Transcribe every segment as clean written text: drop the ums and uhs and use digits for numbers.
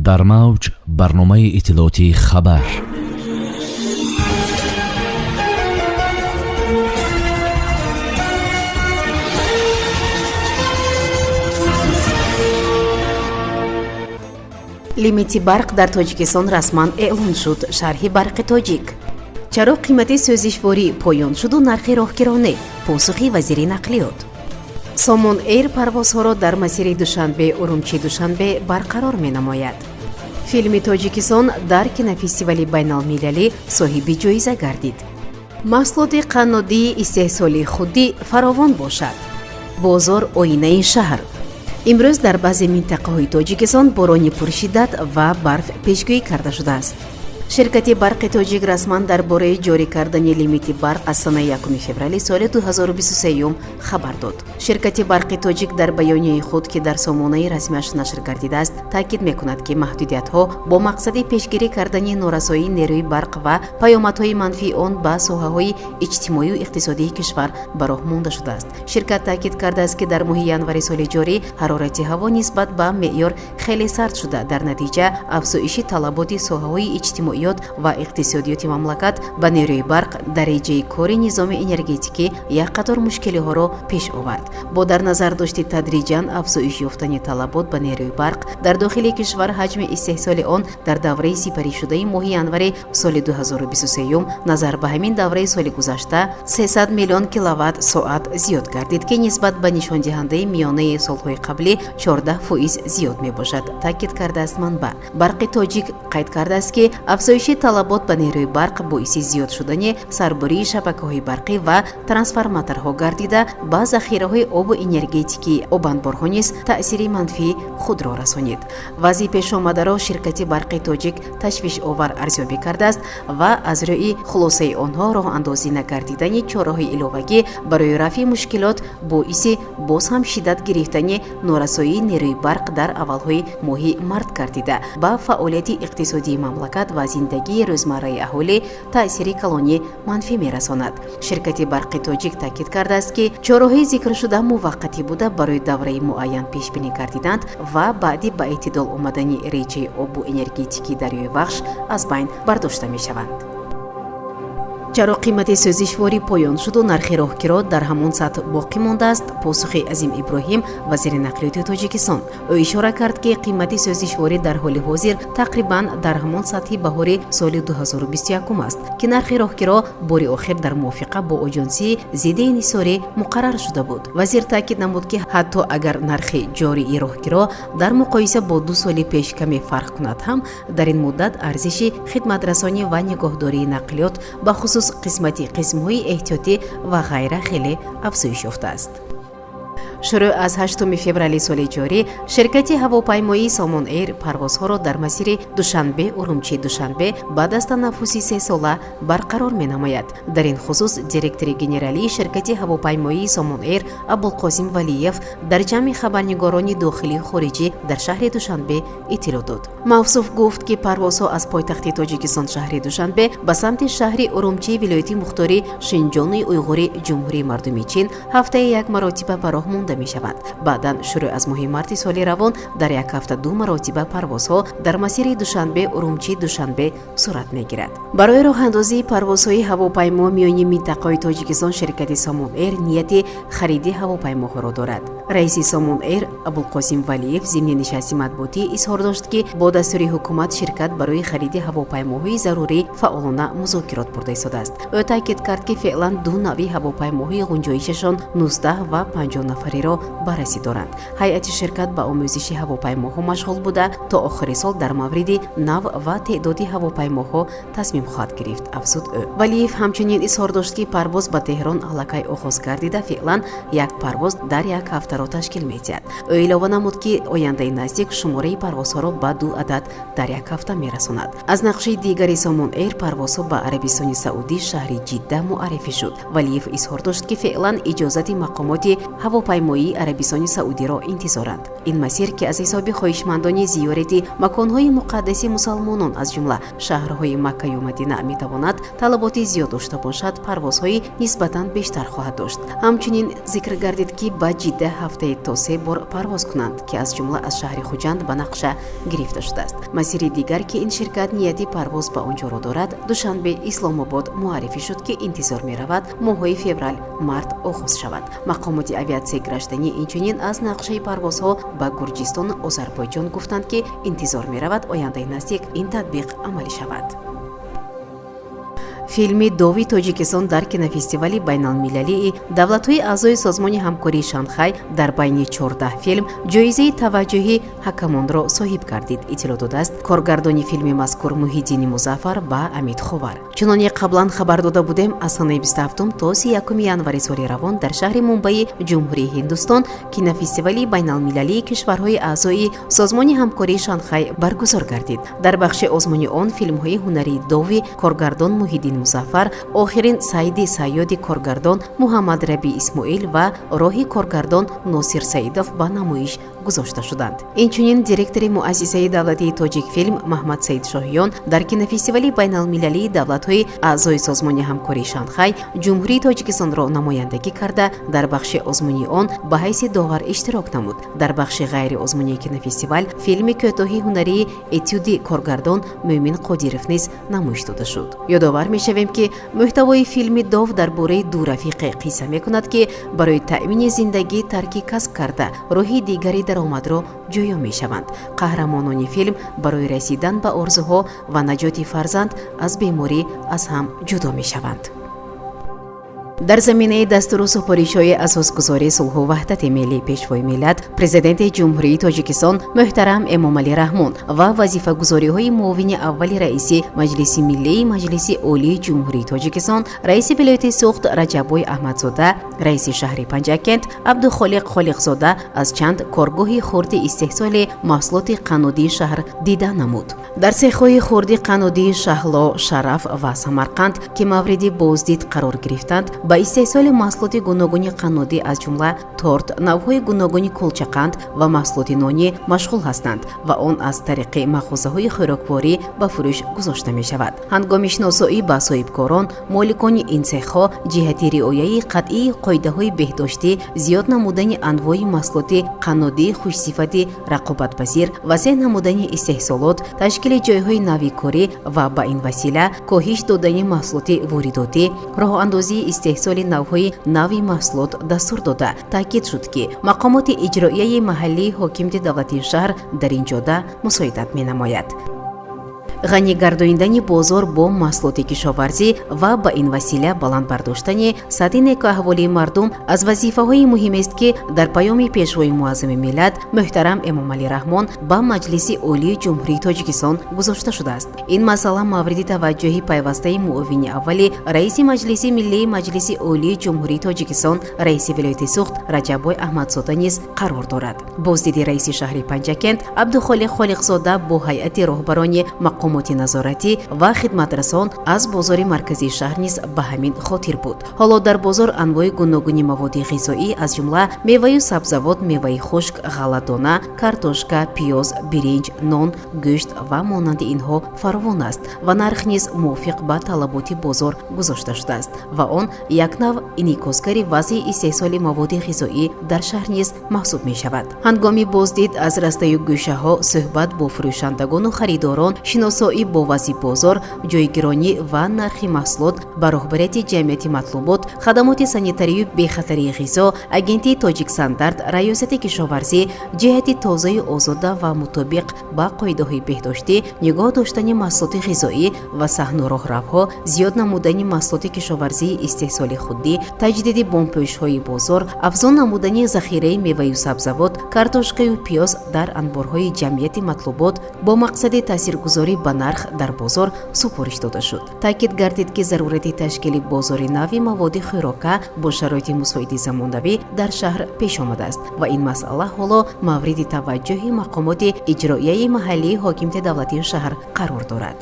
Дар мавҷ барномаи иттилоотии «Хабар». Лимити барқ дар Тоҷикистон расман эълон шуд. Шарҳи «Барқи Тоҷик». Чаро қимати сӯзишворӣ поён шуду нархи роҳкиронӣ? Посухи вазири нақлиёт. «Сомон Эйр» парвозҳоро дар масири Душанбе, Урумчи, Душанбе барқарор менамояд. Филми Тоҷикистон дар кинофестивали байналмилалӣ соҳиби ҷоиза гардид. Маҳсулоти қаннодии истеҳсоли худӣ фаровон бошад. Бозор — оинаи шаҳр. Имрӯз дар баъзе минтақаҳои Тоҷикистон борони пуршиддат ва барф пешгӯӣ карда шудааст. Ширкати «Барқи Тоҷик» расман дар бораи ҷорӣ кардани лимити барқ аз санаи 1 феврали соли 2023 хабар дод. Ширкати «Барқи Тоҷик» дар баёнияи худ, ки дар сомонаи расмиаш нашр гардидааст, таъкид мекунад, ки маҳдудиятҳо бо мақсади пешгирӣ кардани норасоии нерӯи барқ ва паёмадҳои манфии он ба соҳаҳои иҷтимоию иқтисодии кишвар ба роҳ монда шудааст. Ширкат таъкид кардааст, ки дар моҳи январи соли ҷорӣ ҳарорати ҳаво нисбат ба меъёр хеле сард шуда, дар натиҷа афзоиши талаботи соҳаҳои иҷтимоиёт ва иқтисодиёти мамлакат ба нерӯи барқ дар реҷаи кори низоми энергетикӣ як қатор мушкилиҳоро пеш овард. Бо дар назар дошти тадриҷан афзоиш ёфтани талабот ба нерӯи барқ дар дохили кишвар, ҳаҷми истеҳсоли он дар давраи сипаришудаи моҳи январи соли 2023 назар ба ҳамин давраи соли гузашта 300 миллион киловатт соат зиёд гардид, ки нисбат ба нишондиҳандаи миёнаи солҳои қаблӣ 14% зиёд мебошад, таъкид кардааст манбаъ. «Барқи Тоҷик» қайд кардааст, ки афзоиши талабот ба нерӯи барқ боиси зиёд шудани сарбурии шабакаҳои барқӣ ва трансформаторҳо гардида, ба захираҳои обу энергетикии обанборҳо низ таъсири манфии худро расонид. Вазъи пешомадаро ширкати «Барқи Тоҷик» ташвишовар арзёбӣ кардааст ва аз рӯи хулосаи онҳо роҳандозӣ нагардидани чораҳои иловагӣ барои рафъи мушкилот боиси боз ҳам шиддат гирифтани норасоии нерӯи барқ дар аввалҳои моҳи март гардида, ба фаъолияти иқтисодии мамлакат ва зиндагии рӯзмарраи аҳолӣ таъсири калони манфӣ мерасонад. Ширкати «Барқи Тоҷик» таъкид кардааст, ки чораҳои зикршуда муваққатӣ буда, барои давраи муайян пешбинӣ гардиданд ва баъди ба эътидол омадани реҷаи обу энергетикии дарёи Вахш аз байн бардошта мешаванд. Чаро қимати сӯзишворӣ поён шуду нархи роҳкиро дар ҳамон сатҳ боқӣ мондааст? Посухи Азим Иброҳим, вазири нақлиёти Тоҷикистон. Ӯ ишора кард, ки қимати сӯзишворӣ дар ҳоли ҳозир тақрибан дар ҳамон сатҳи баҳори соли 2021 аст, ки нархи роҳкиро бори охир дар мувофиқа бо Оҷонсии зидди инҳисорӣ муқаррар шуда буд. Вазир таъкид намуд, ки ҳатто агар нархи ҷории роҳкиро дар муқоиса бо 2 соли пеш каме фарқ кунад ҳам, дар ин муддат арзиши хидматрасонӣ ва нигоҳдории нақлиёт, бахусуз қисмати қисмҳои эҳтиётӣ ва ғайра, хеле афзоиш ёфтааст. Шурӯъ аз 8 феврали соли ҷорӣ ширкати ҳавопаймоии «Сомон Эйр» парвозҳоро дар масири Душанбе, Урумчи, Душанбе баъд аз танаффуси сесола барқарор менамояд. Дар ин хусус директори генералии ширкати ҳавопаймоии «Сомон Эйр» Абулқосим Валиев дар ҷамъи хабарнигорони дохилию хориҷӣ дар шаҳри Душанбе иттилоъ дод. Мавсуф гуфт, ки парвозҳо аз пойтахти Тоҷикистон, шаҳри Душанбе, ба самти шаҳри Урумчи вилояти мухтори Шинҷони Уйғури Ҷумҳурии Мардумии Чин ҳафтаи як маротиба ба роҳ монда мешаванд. Баъдан, шурӯъ аз моҳи марти соли равон, дар як ҳафта ду маротиба парвозҳо дар масири Душанбе, Урумчи, Душанбе сурат мегирад. Барои роҳандозии парвозҳои ҳавопаймо миёни минтақаҳои Тоҷикистон ширкати «Сомон Эйр» нияти хариди ҳавопаймоҳоро дорад. Раиси «Сомон Эйр» Абулқосим Валиев зимни нишасти матбуотӣ изҳор дошт, ки бо дастури ҳукумат ширкат барои хариди ҳавопаймоҳои зарурӣ фаъолона музокирот бурда истодааст. Ӯ таъкид кард, ки феълан ду навъи ҳавопаймоҳои ғунҷоишашон 19 ва 50 нафариро баррасӣ доранд. Ҳайати ширкат ба омӯзиши ҳавопаймоҳо машғул буда, то охири сол дар мавриди навъ ва теъдоди ҳавопаймоҳо тасмим хоҳад гирифт, афзуд ӯ. Валиев ҳамчунин изҳор дошт, ки парвоз ба Теҳрон аллакай оғоз гардида, феълан як парвоз дар як ҳафтаро ташкил медиҳад. Ӯ илова намуд, ки ояндаи наздик шумораи парвозҳоро ба ду адад дар як ҳафта мерасонад. Аз нақшаи дигари «Сомон Эйр» парвозҳо ба Арабистони Саудӣ, шаҳри Ҷидда муаррифӣ шуд. Валиев изҳор дошт, ки феълан иҷозати мақомоти ҳавопаймоӣ ҳавоии Арабистони Саудиро интизоранд. Ин масир, ки аз ҳисоби хоҳишмандони зиёрати маконҳои муқаддаси мусалмонон, аз ҷумла шаҳрҳои Маккаю Мадина, метавонад талаботи зиёд дошта бошад, парвозҳои нисбатан бештар хоҳад дошт. Ҳамчунин зикр гардид, ки ба Ҷидда ҳафтаи то се бор парвоз кунанд, ки аз ҷумла аз шаҳри Хуҷанд ба нақша гирифта шудааст. Масири дигар, ки ин ширкат нияти парвоз ба он ҷоро дорад, Душанбе Исломобод муаррифӣ шуд, ки интизор меравад моҳҳои феврал март оғоз шавад. Мақомоти авиатсияи гражданӣ инчунин аз нақшаи парвозҳо ба Гурҷистону Озарбойҷон гуфтанд, ки интизор меравад ояндаи наздик ин татбиқ амалӣ шавад. Филми «Дови Тоҷикистон» дар кинофестивали байналмилалии давлатҳои аъзои Созмони ҳамкории Шанхай дар байни 14 филм ҷоизаи таваҷҷӯҳи ҳакамонро соҳиб гардид, иттилоъ додааст коргардони филми мазкур Муҳиддини Музаффар ба Амид Ховар. Чуноне қаблан хабар дода будем, аз санаи 27 то 31 январи соли равон дар шаҳри Мумбаи Ҷумҳурии Ҳиндустон кинофестивали байналмилалии кишварҳои аъзои Созмони ҳамкории Шанхай баргузор гардид. Дар бахши озмуни он филмҳои ҳунарии «Дови» коргардон Муҳиддин Музаффар, «Охирин сайди сайёди» коргардон Муҳаммад Раби Исмоил ва «Роҳи» коргардон Носир Саидов ба намоиш гузошта шуданд. Инчунин директори Муассисаи давлатии «Тоҷикфилм» Маҳмадсаид Шоҳиён дар кинофестивали байналмилалии давлатҳои аъзои Созмони ҳамкории Шанхай Ҷумҳурии Тоҷикистонро намояндагӣ карда, дар бахши озмунии он ба ҳайси довар иштирок намуд. Дар бахши ғайриозмунии кинофестивал филми кӯтоҳи ҳунарии «Этюди» коргардон Мӯмин Қодиров низ намоиш дода шуд. Ёдовар мешавем, ки мӯҳтавои филми «Дов» дар бораи ду рафиқе қисса мекунад, ки барои таъмини зиндагӣ тарки касб карда, роҳи дигари даромадро ҷӯё мешаванд. Қаҳрамонони филм барои расидан ба орзуҳо ва наҷоти фарзанд аз беморӣ аз ҳам ҷудо мешаванд. Дар заминаи дастуру супоришҳои асосгузори сулҳу ваҳдати миллӣ, Пешвои миллат, Президенти Ҷумҳурии Тоҷикистон муҳтарам Эмомалӣ Раҳмон ва вазифагузориҳои муовини аввали раиси Маҷлиси Миллии Маҷлиси Олии Ҷумҳурии Тоҷикистон, раиси вилояти Суғд Раҷаббой Аҳмадзода, раиси шаҳри Панҷакент Абдухолиқ Холиқзода аз чанд коргоҳи хурди истеҳсоли маҳсулоти қаннодии шаҳр дида намуд. Дар сехҳои хурди қаннодии «Шаҳло», «Шараф» ва «Самарқанд», ки мавриди боздид қарор гирифтанд, ба истеҳсоли маҳсулоти гуногуни қаннодӣ, аз ҷумла торт, навъҳои гуногуни кулчақанд ва маҳсулоти нонӣ машғул ҳастанд ва он аз тариқи мағозаҳои хӯрокворӣ ба фурӯш гузошта мешавад. Ҳангоми шиносоӣ ба соҳибкорон, моликони ин цехҳо ҷиҳати риояи қатъии қоидаҳои беҳдоштӣ, зиёд намудани анвои маҳсулоти қаннодии хушсифати рақобатпазир, васеъ намудани истеҳсолот, ташкили ҷойҳои нави корӣ ва ба ин васила коҳиш додани маҳсулоти воридотӣ, роҳандозии истеҳсоли навъҳои нави маҳсулот дастур дода, таъкид шуд, ки мақомоти иҷроияи маҳаллии ҳокимияти давлатии шаҳр дар ин ҷода мусоидат менамояд. Ғанӣ гардонидани бозор бо маҳсулоти кишоварзӣ ва ба ин васила баланд бардоштани сатҳи некуаҳволии мардум аз вазифаҳои муҳимест, ки дар паёми Пешвои муаззами миллат муҳтарам Эмомалӣ Раҳмон ба Маҷлиси Олии Ҷумҳурии Тоҷикистон гузошта шудааст. Ин масъала мавриди таваҷҷӯҳи пайвастаи муовини аввали раиси Маҷлиси Миллии Маҷлиси Олии Ҷумҳурии Тоҷикистон, раиси вилояти Суғд Раҷаббой Аҳмадзода низ қарор дорад. Боздиди раиси шаҳри Панҷакент Абдухолиқ Холиқзода бо ҳайати роҳбарони мақомоти назоратӣ ва хидматрасон аз бозори марказии шаҳр низ ба ҳамин хотир буд. Ҳоло дар бозор анвои гуногуни маводи ғизоӣ, аз ҷумла меваю сабзавот, меваи хушк, ғалладона, картошка, пиёз, биринҷ, нон, гӯшт ва монанди инҳо фаровон аст ва нарх низ мувофиқ ба талаботи бозор гузошта шудааст ва он як нав инъикосгари вазъи истеҳсоли маводи ғизоӣ дар шаҳр низ маҳсуб мешавад. Ҳангоми боздид аз растаю гӯшаҳо, суҳбат бо фурӯшандагону харидорон, шиносоӣ бо вазъи бозор, ҷойгиронӣ ва нархи маҳсулот ба роҳбарияти ҷамъияти матлубот, хадамоти санитарию бехатарии ғизо, агентии Тоҷикстандарт, Раёсати кишоварзӣ ҷиҳати тозаю озода ва мутобиқ ба қоидаҳои беҳдоштӣ нигоҳ доштани маҳсулоти ғизоӣ ва саҳну роҳравҳо, зиёд намудани маҳсулоти кишоварзии истеҳсоли худдӣ, таҷдиди бомпӯшҳои бозор, афзун намудани захираи меваю сабзавот, картошкаю пиёз дар анборҳои ҷамъияти матлубот бо мақсади таъсиргузорӣ ба нарх дар бозор супориш дода шуд. Таъкид гардид, ки зарурати ташкили бозори нави маводи хӯрока бо шароити мусоиди замонавӣ дар шаҳр пеш омадааст ва ин масъала ҳоло мавриди таваҷҷӯҳи мақомоти иҷроияи маҳаллии ҳокимияти давлатии шаҳр қарор дорад.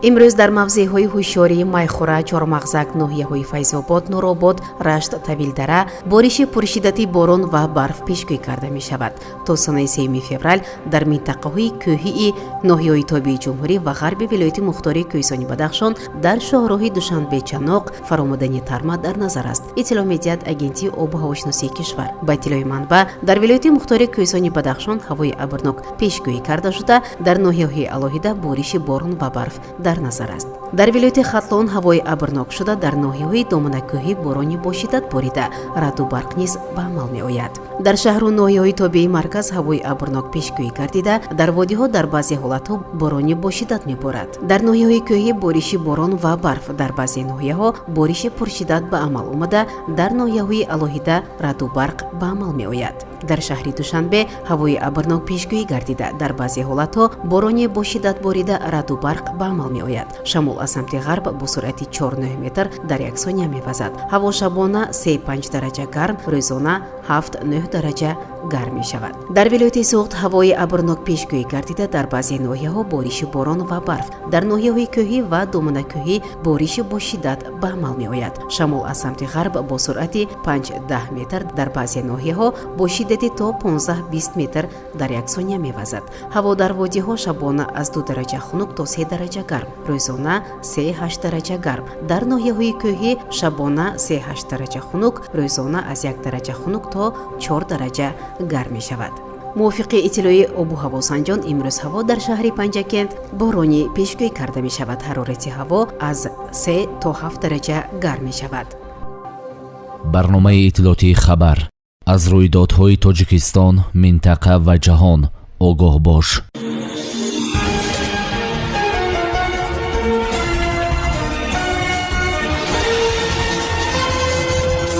Имрӯз дар мавзеъҳои Ҳушёрӣ, Майхӯра, Чормағзак, ноҳияҳои Файзобод, Нуробод, Рашт, Тавилдара бориши пуршиддати борон ва барф пешгӯӣ карда мешавад. То санаи 3 феврал дар минтақаҳои кӯҳии ноҳияҳои тобеи ҷумҳурӣ ва ғарби вилояти мухтори Кӯҳистони Бадахшон дар шоҳроҳи Душанбе-Чаноқ фаромадани тарма дар назар аст, иттилоъ медиҳад Агентии обу ҳавошиносии кишвар. Ба иттилои манбаъ, дар вилояти мухтори Кӯҳистони Бадахшон ҳавои абрнок пешгӯӣ карда шуда, дар ноҳияҳои алоҳида бориши борон ва барф дар назар аст. Дар вилояти Хатлон ҳавои абрнок шуда, дар ноҳияҳои доманакӯҳӣ борони бошиддат борида, раъду барқ низ ба амал меояд. Дар шаҳру ноҳияҳои тобеи марказ ҳавои абрнок пешгӯӣ гардида, дар водиҳо дар баъзе ҳолатҳо борони бошиддат меборад. Дар ноҳияҳои кӯҳӣ бориши борон ва барф, дар баъзе ноҳияҳо бориши пуршиддат ба амал омада, дар ноҳияҳои алоҳида раъду барқ ба амал меояд. Дар шаҳри Душанбе ҳавои абрнок пешгӯӣ гардида, дар баъзе ҳолатҳо борони бошиддат борида, раъду барқ ба амал меояд. Шамол аз самти ғарб бо суръати 4-9 метр дар як сония мевазад. Ҳаво шабона 3-5 дараҷа гарм, рӯзона 7-9 дараҷа гарм мешавад. Дар вилояти Суғд ҳавои абрнок пешгӯӣ гардида, дар баъзе ноҳияҳо бориши борон ва барф, дар ноҳияҳои кӯҳӣ ва доманакӯҳӣ бориши бошиддат ба амал меояд. Шамол аз самти ғарб бо суръати 5-10 метр, дар баъзе ноҳияҳо бо шиддати то 15-20 метр дар як сония мевазад. Ҳаво дар водиҳо шабона аз 2 дараҷа хунук то 3 дараҷа гарм, рӯзона 3-8 дараҷа гарм. Дар ноҳияҳои кӯҳӣ шабона 3-8 дараҷа хунук, рӯзона аз 1 дараҷа хунук то 4 дараҷа гарм мешавад. Мувофиқи иттилои обу ҳавосанҷон, имрӯз ҳаво дар шаҳри Панҷакент боронӣ пешгӯӣ карда мешавад. Ҳарорати ҳаво аз 3 то 7 дараҷа гарм мешавад. Барномаи иттилоотии «Хабар». Аз рӯйдодҳои Тоҷикистон, минтақа ва ҷаҳон огоҳ бош.